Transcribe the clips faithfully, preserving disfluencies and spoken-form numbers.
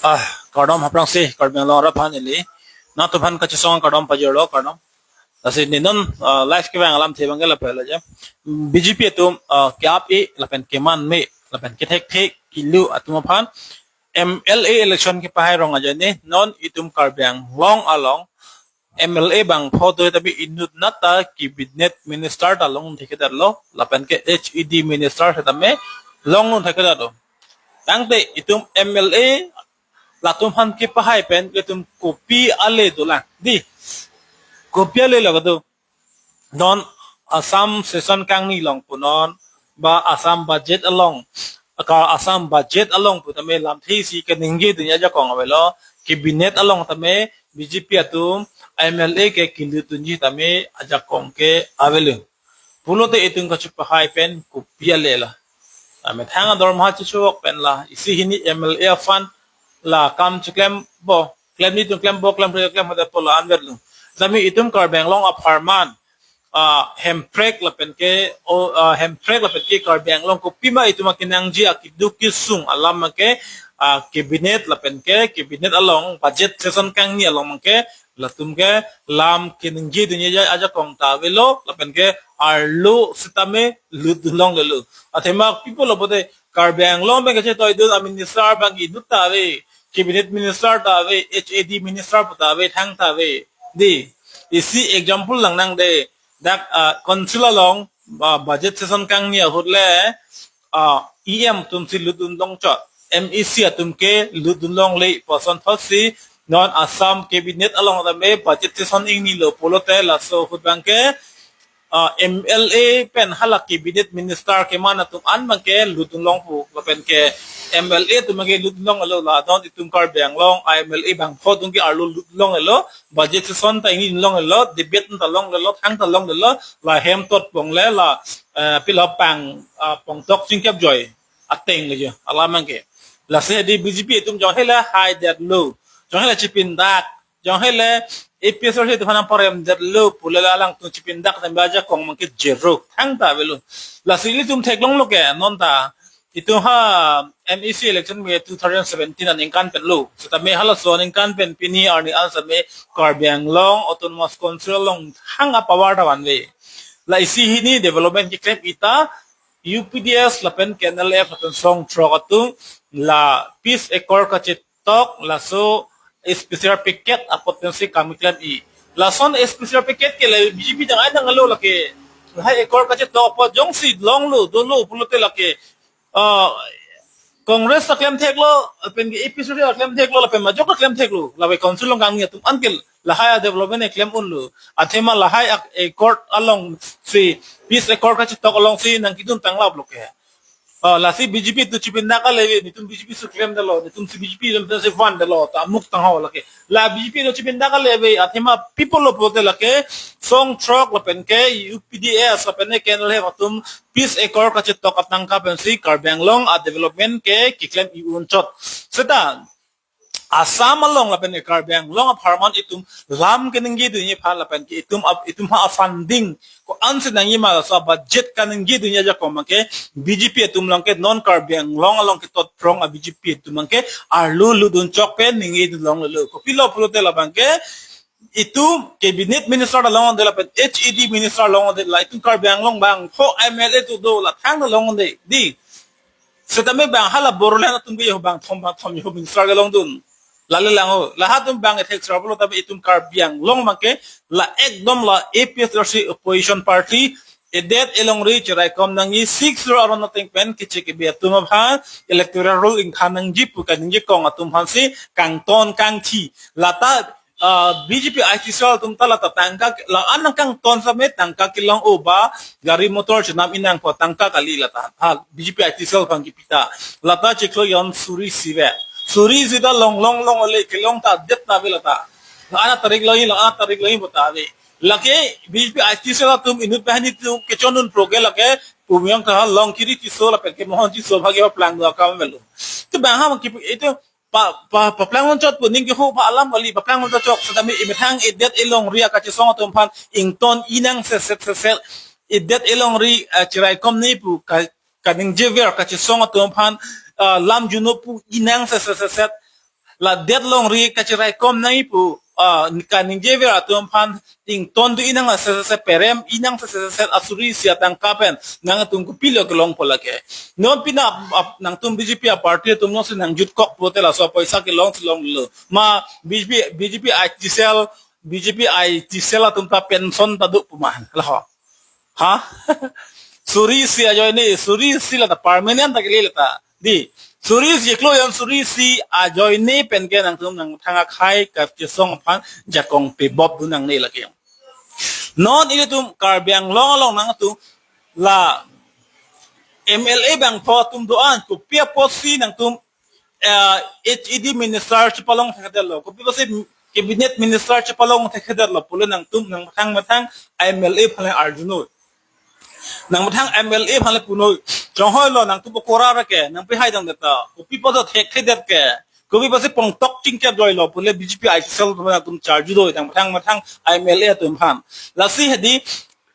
Ah, kardom aphrangsi Karbi Anglong arat aphan neli nangtum aphan kachesong kardom pajirlo, kardom. Lasi ne non, ah, live kevang alamthe abang ke lapu lo je. B J P atum, ah, ke-ap-e lapen keman me lapen kethekthe kilu atum aphan M L A election kepahai rong ajoine non itum Karbi Anglong along M L A bangpho do tame inut nat ta cabinet minister ta longdun thekthedetlo lapen ke H A D minister setame longdun thekthedetlo. Tangte itum M L A latum aphan kepahai pen itum kopi ale dolang, dei. Kopi ale lo do. Non Assam session kangni along punon ba Assam budget along, ka Assam budget along pu tame lamthe isi keningjedunji ajakong avelo, cabinet along tame B J P atum M L A ke kilutdunji tame ajakong ke avelo. Pulote itum kachepahai pen kopi ale lo. Amethang adorma chechok pen la isi hini M L A fund la kam cheklempo, klemnitun klempo, klemkre klemkre pulo anverlo. Tame itum Karbi Anglong apharman, ah, Hemprek lapen ke, o, ah, Hemprek lapen ke Karbi Anglong kopima itum akenangji akeduk kesung alam ke, ah, cabinet lapen ke cabinet along budget session kangni along ke latum ke lam keningjedunji ajakong ta avelo lapen ke arlo setame lutdun longlelo. Athema people lo bote Karbi Anglong pen kachetoidun a minister abang inut ta ave, cabinet minister ta ave, H A D minister pu ta ave, thangta ave, dei. Isi example lang nang dei. Dak, ah, council along, ah, budget session kangni ahut le, ah, E M atumsi lutdun longchot, M A C atum ke lutdun longle pu asonthotsi non Assam cabinet along tame budget session ingnilo pulote laso ahut abang ke, ah, M L A pen hala cabinet minister keman atum an abang ke lutdun longpo lapen ke M L A atum abang ke lutdun longlo, la non itum Karbi Anglong a M L A bangpho atum ke arlo lutdun longlo, budget session ta ingni longlelo, debate ta longlelo, thangta longlelo, la hem tot pongle la, eh, pilo pang, ah, pongtok chingkep joi ateng le jo alam abang ke. Lasi dei B J P atum jong hele haidetlo, jong hele chipindak, jong hele A P H L C atum aphan paremdetlo pule la alangtum chipindak tame ajakong abang ke jeruk thangta avelo. Lasi ilitum theklonglo ke non ta itum ha M A C election me two thousand seventeen aningkan pen lo. Setame halaso aningkan pen pini arni an setame Karbi Anglong Autonomous Council along thang a power ta vanve. La isi hini development keklem-i ta U P D S lapen K N L F lapen song throk atum la peace accord kachetok laso special package apot pensi kam keklem-i. Lason special package ke la B J P dang ai dang alo lake. Lahai accord kachetok apot jongsi longlo dolo pulote lake, ah, Congress ta klemtheklo, pen ke A P H L C ta klemtheklo, lapen majok ta klemtheklo, lake council along kangni atum an ke lahai a development keklem unlo. Athema lahai ak-, accord alongsi, peace accord kachetok alongsi nangkedun tanglaplo ke. Ah, lasi B J P atum chipindak ale ave, netum B J P si klemdetlo, netumsi B J P atumsi fund detlo, ta amuk tangho lake. La B J P atum chipindak ale ave, athema people lo pulote lake, song throk lapen ke U P D S lapen ke K N L F atum peace accord kachetok atangka pensi Karbi Anglong a development ke keklem-i unchot. Seta Assam along lapen ke Karbi Anglong apharman itum lam keningjedunji aphan lapen ke itum ap-, itum ha funding ko-ansi nangji ma laso budget kaningjedunji ajakong abang ke B J P atum along ke non Karbi Anglong along ketot phrong a B J P atum abang ke arlo lutdun chok pen ningjedun longlelo. Kopilo pulote labang ke itum cabinet minister ta longde lapen H A D minister longde, la itum Karbi Anglong bangpho M L A tu do la thang ta longde, dei. Setame bang hala Bodoland atum ke yo bangthom bangthom yo minister kelongdun. Lale lang ho. Lahatum bang ethek sera pulo tame itum Karbi Anglong abang ke la ekdom la A P H L C opposition party, edet elongri cheraikom nangji six zero aron ateng pen kechek kebe atum aphan electoral roll ingthan nangji pu kaningje kong atum aphansi kangton kangthi. Lata ah, B J P I T cell atum ta lata tangka ke-, la-an nangkangton same tangka kelong-o ba, gari motor chenam-i nangpo tangka kali lata. Ha, B J P I T cell abang kipi ta. Lata chiklo jon suri isi vet. Suri isi ta long long long ole kelong ta det ta ave lata. La-an atarik longji, la-an atarik longji pu ta ave. Lake B J P I T cell atum inut banghini atum kechondun pro ke lake pu miyong ta Longkiri Tisso lapen ke Mohon Tisso abang ke paplangdun akam avelo. Itum bang ha kipi itum pa, pa, paplang lonchot pu ning keho pa alam kali, paplang lonchot chok, setame imethang edet elongri akachesong atum aphan ington-i nang seset seset, edet elongri, eh, cheraikom nangji pu ka, kaningjever kachesong atum aphan, eh, lam juno pu-i nang seset seset. La det longri kacherai kom nangji pu, ah, kaningjever atum aphan ington do-i nang se se se, perem-i nang se se se, asuri isi atangka pen nangtum kopilo kelongpo lake. Non pina ap-, ap-, nangtum B J P a-party atum nangsi nangjutkok pulote laso apoisa kelongsi longlo. Ma B J P, B J P I T cell, B J P I T cell atum ta pension ta do pu ma, la ho. Ha? Suri isi ajoine, suri isi la ta permanent ta kele la ta. Dei, suri isi chiklo jon suri isi ajoine pen ke nangtum nangthang akhai kachesong aphan jakong pebop dun nangne lake. Non ilitum Karbi Anglong along nangtum la M L A bangpho atum do-an, kopi apotsi nangtum, eh, H E D minister chepalong thekthedetlo, kopi apotsi cabinet minister chepalong thekthedetlo pule nangtum nangmathang mathang M L A aphan le arjunon. Nangmathang M L A aphan le punon. Chonghoi lo nangtum okora ra ke, nangpi hai dang deta. Kopi apotsi thekthedet ke, kopi apotsi pongtok chingkep joilo pule B J P I T cell atum nangtum charju do, nangmathang mathang M L A atum aphan. Lasi hedi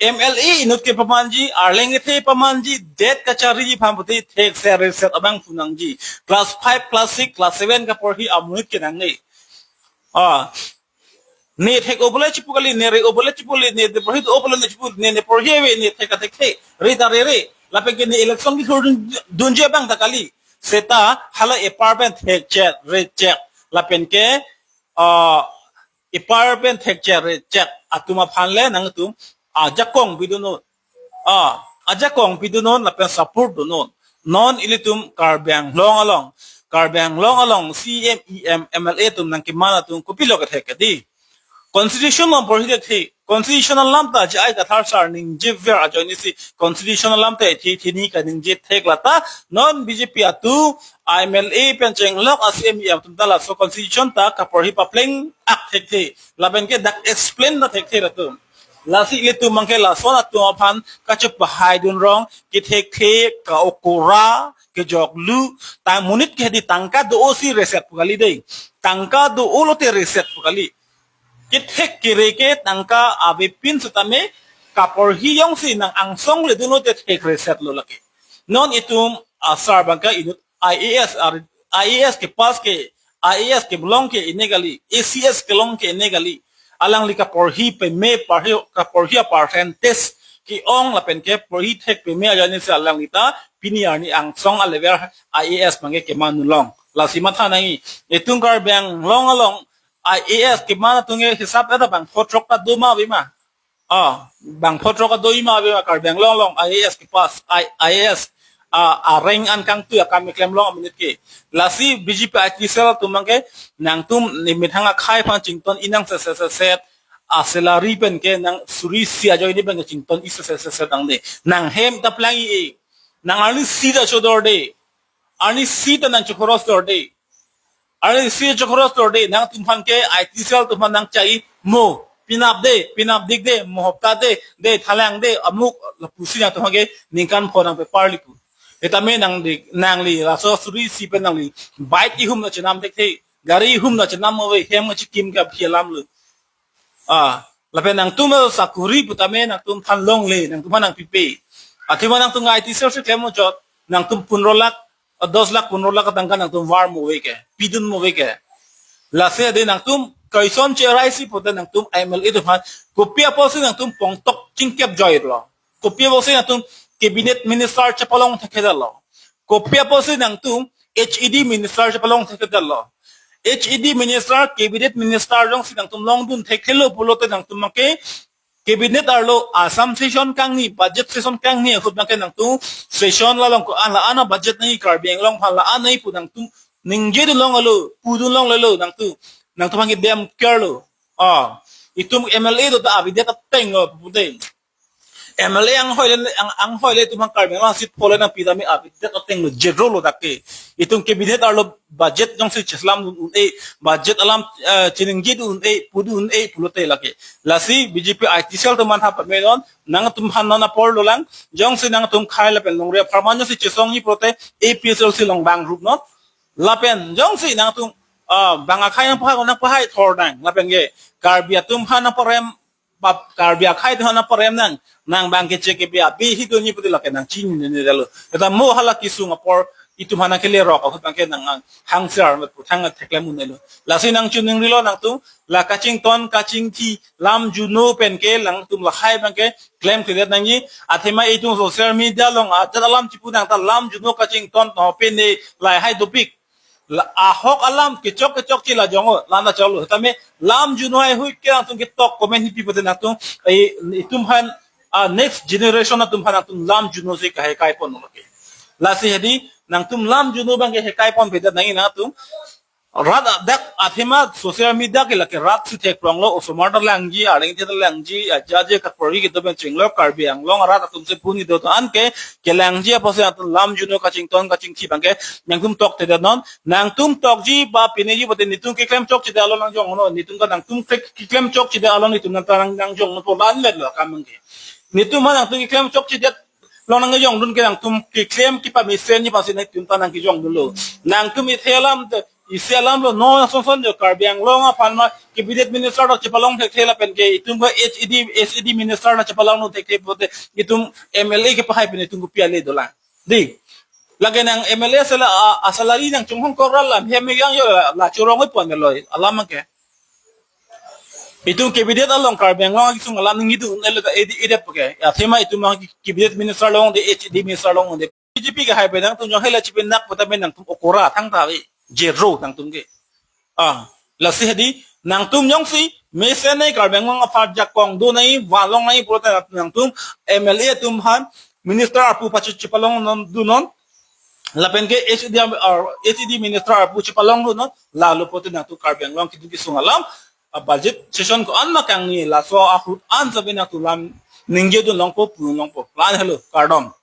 M L A inut ke pamanji, arleng kethe pamanji, det kachariji aphan pulote thekse reset abang pu nangji. Class five, class six, class seven kaporhi amonit ke nangne. Ah. Ne thek-o pule chipu kali, ne re-o pule chipu kali, ne, ne porhi-o pule ne chipu, ne, ne porhi ave, ne thek kathekthe, re ta rere. Lapen ke ne election kethur dun, dunji abang ta kali. Seta hala epar pen thekchek, rechek. Lapen ke, ah, epar pen thekchek, rechek atum aphan le nangtum ajakong pidunnon. Ah, ajakong pidunnon lapen support dunnon. Non ilitum Karbi Anglong along, Karbi Anglong along C E M, E M, M L A atum nangkeman atum kopilo kethek ke dei. Constitution along porhi thekthe, constitution alam ta J I Kathar sir ningjever ajoine si constitution alam ta ethi thini kaningje thek la ta, non B J P atum M L A pen chenglok a C E M, E M atum ta laso constitution ta kaporhi papleng ak thekthe. Lapen ke dak explain ta thekthe latum. Lasi ilitum abang ke lason atum aphan kachepahai dun rong, kethekthe, ka-okora, kejoklu, ta monit ke hedi tangka do-o si reset pu kali dei. Tangka do-o lote reset pu kali. Kethek kere ke tangka avepin setame kaporhi jongsi nang angsong ledun lote thek reset lo lake. Non itum asar abang ke inut I A S ar, I A S kepass ke, I A S kelong ke ine kali, A C S kelong ke ine kali. Alangli kaporhi peme, porhi, kaporhi a-percentage ke-ong lapen ke porhi thek peme ajoine si alangli ta pini arni angsong a-level I A S abang ke keman dun long. Lasi matha nangji, itum Karbi Anglong along I A S keman atum ke hisap eta bangpho throk ta do ma ave ma. Ah, bangpho throk ta do ma ave ma Karbi Anglong along I A S kepass, I, I A S, ah, a-rank an kangtui akam keklem long amonit ke. Lasi B J P I T cell atum abang ke nangtum ne methang akhai aphan chington-i nang se se se se, a-salary pen ke nang suri isi ajoine pen ke chington-i se se se se nangne. Nang hem ta plangji-e. Nang arnisi ta chodor dei. Arnisi ta nang chokhoros dor dei. Arnisi chokhoros dor dei, nangtum aphan ke I T cell atum aphan nang chai mo, pinap dei, pinap dik dei, mo hopta dei, dei thalang dei, amuk lapusi nangtum aphan ke ningkan pho nang pe parli pu. Etame nangli, nangli laso suri isi pen nangli bike ihum ta chenam thekthe, gari ihum ta chenam mo ave, hem chikim ke aphi alam lo. Ah, lapen nangtum sakuri putame nangtum aphan longle, nangtum aphan nangpipe. Athema nangtum I T cell si klem muchot, nangtum pundro lakh, ah, dos lakh, pundro lakh atangka nangtum var mo ave ke, pidun mo ave ke. Lasi dei nangtum kaison cherai si pute nangtum M L A atum aphan, kopi apotsi nangtum pongtok chingkep joilo. Kopi apotsi nangtum cabinet minister chepalong thekthedetlo. Kopi apotsi nangtum H E D minister chepalong thekthedetlo. H E D minister, cabinet minister jongsi nangtum longdun thekthelo pulote nangtum abang ke cabinet arlo Assam session kangni, budget session kangni ahut abang ke nangtum session along ko-an la-an a-budget nangji, Karbi Anglong aphan la-an nangji pu nangtum ningjedun longlo, pudun longlelo nangtum, nangtum abang ke dem kerlo. Ah, itum M L A do ta avedet ateng lo pute. M L A anghoi le, ang, anghoi le itum abang Karbi Anglong seat pho le nangpi tame avedet ateng lo, zero lo dak ke. Itum cabinet arlo budget jongsi cheslamdun un-e, budget alam, eh, chiningjidun un-e, pudun un-e pulote lake. Lasi B J P I T cell atum aphan ha pamenon, nangtum aphan non apor dolang, jongsi nangtum khei lapen longri apharman jongsi chesongji pulote A P H L C along bang rup non. Lapen jongsi nangtum, ah, bang akhai nangpahai, nangpahai thor nang. Lapen ke Karbi atum aphan nangparem, bap Karbi akhai atum aphan nangparem nang. Nang bang ke cheke bi abi hidunji pute lake nang chininedetlo. Eta mo hala kesung apor itum aphan nangkelerok ahut abangke nang hangser met puthang theklem un-elo. Lasi nang chuning rilo nangtum, la kachington kachingthi lam juno penke nangtum lahai abangke klemkledet nangji. Athema itum social media along ajat alam chipu nang ta lam juno kachington to pene lahai dopik. La ahok alam kechok kechokche la jonglo, la na choklo. Tame lam juno haihui ke nangtum ketok comment hipi pute nangtum, eh, itum aphan, ah, next generation atum aphan nangtum lam juno si kahai kai pon lo ke. Lasi hedi nangtum lam juno abangke hekai ponpedet nangji nangtum. Rat dak athema social media ke lake rat si thek pronglo, osomar ta langji, arleng ta langji, aja aja kaprori kedo pen chinglo, Karbi Anglong arat atum si phun kedo to anke kelangji apotsi atum lam juno kachington kachingthi abangke nangtum toktedet non, nangtum tokji ba pineji pute netum keklem chokchedet along nangjonglo, netum ta nangtum ke-, keklem chokchedet along netum nang ta nang, nangjonglo po ban metlo akam abangke. Netum aphan nangtum keklem chokchedet along nangjongdun ke nangtum keklem kepamesenji apotsi netum ta nangkejongdunlo. Nangtum ithe alam te, isi alam lo, non asonson jo Karbi Anglong aphan ma cabinet minister ta chepalong thekthe lapen ke itum ke H A D, H A D minister ta chepalongdun thekthe pute itum M L A kepahai pen itum kopi ale dolang. Di. Lake nang M L A sala, a, a salary nangchonghong kok ra lam hem megang jo la, la chorong oi pon lo alam ke. Itum cabinet along Karbi Anglong akesung alam ningdun un-elo ta edi edep ke. Athema itum abang cabinet minister longde, H A D minister longde. B J P kehai pen nangtum jong hela chipinak putame nangtum okora thangta ave. Zero nangtum ke. Ah, lasi hedi nangtum jongsi mesen nai Karbi Anglong aphan jakong do nai, van long nai pulote nangtum M L A atum aphan minister arpu pachi chepalongdun non. Lapen ke H A D, uh, H A D minister arpu chepalongdun non, lalo pute nangtum Karbi Anglong keduk kesung alam, uh, budget session ko-an ma kangni, laso ahut an sabi nangtum lam ningjedun longpo, pudun longpo. La-an helo, kardom.